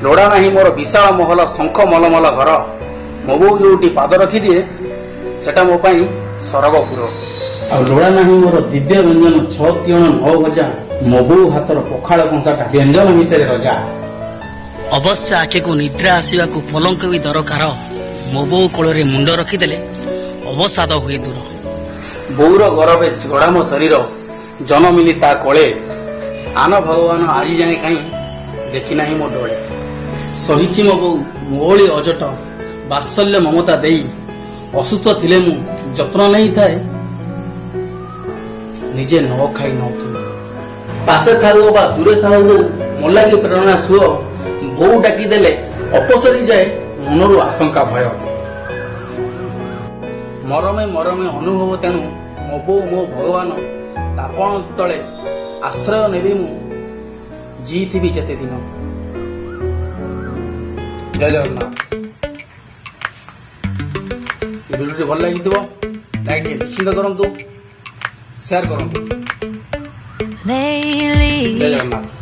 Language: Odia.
ଲୋଡ଼ା ନାହିଁ ମୋର ବିଶାଳ ମହଲ, ଶଙ୍ଖ ମଲମଲ ଘର। ମୋ ବୋଉ ଯୋଉଠି ପାଦ ରଖିଦିଏ, ସେଟା ମୋ ପାଇଁ ସରଗପୁର। ଆଉ ଲୋଡ଼ା ନାହିଁ ମୋର ଦିବ୍ୟ ବ୍ୟଞ୍ଜନ, ଛଅ ତିଅଣ ନଅ ଭଜା। ମୋ ବୋଉ ହାତର ପଖାଳ କଂସାଟା ବ୍ୟଞ୍ଜନ ଭିତରେ ରଜା। ଅବଶ୍ୟ ଆଖିକୁ ନିଦ୍ରା ଆସିବାକୁ ପଲଙ୍କ ବି ଦରକାର। ମୋ ବୋଉ କୋଳରେ ମୁଣ୍ଡ ରଖିଦେଲେ ଅବସାଦ ହୁଏ ଦୂର। ବୋଉର ଗରବେ ଗଢ଼ା ମୋ ଶରୀର, ଜନମିଲି ତା କୋଳେ। ଆନ ଭଗବାନ ଆଜି ଯାଏଁ କାହିଁ ଦେଖି ନାହିଁ ମୋ ଡୋଳେ। ସହିଛି ମୋ ବୋଉ ମୋଭଳି ଅଜଟ ବାତ୍ସଲ୍ୟ ମମତା ଦେଇ। ଅସୁସ୍ଥ ଥିଲେ ମୁଁ ଯତ୍ନ ନେଇଥାଏ, ନିଜେ ନ ଖାଇ ନଥିଲି। ପାଶେ ଥାଉ ବା ଦୂରେ ଥାଉ ବୋଉ, ମୋ ଲାଗି ପ୍ରେରଣା ସୁଅ। ବୋଉ ଡାକିଦେଲେ ଅପସରି ଯାଏ ମନରୁ ଆଶଙ୍କା ଭୟ। ମରମେ ମରମେ ଅନୁଭବ ତେଣୁ ମୋ ବୋଉ ମୋ ଭଗବାନ। ତାପଣ ତଳେ ଆଶ୍ରୟ ନେବି ମୁଁ ଜିଇଥିବି ଯେତେ ଦିନ। ଜୟ ଜଗନ୍ନାଥ। ଭିଡ଼ିଓଟି ଭଲ ଲାଗିଥିବ, ଲାଇକ୍ ଟିକେ ନିଶ୍ଚିତ କରନ୍ତୁ, ସେୟାର କରନ୍ତୁ। Lately, Jay Jagannath.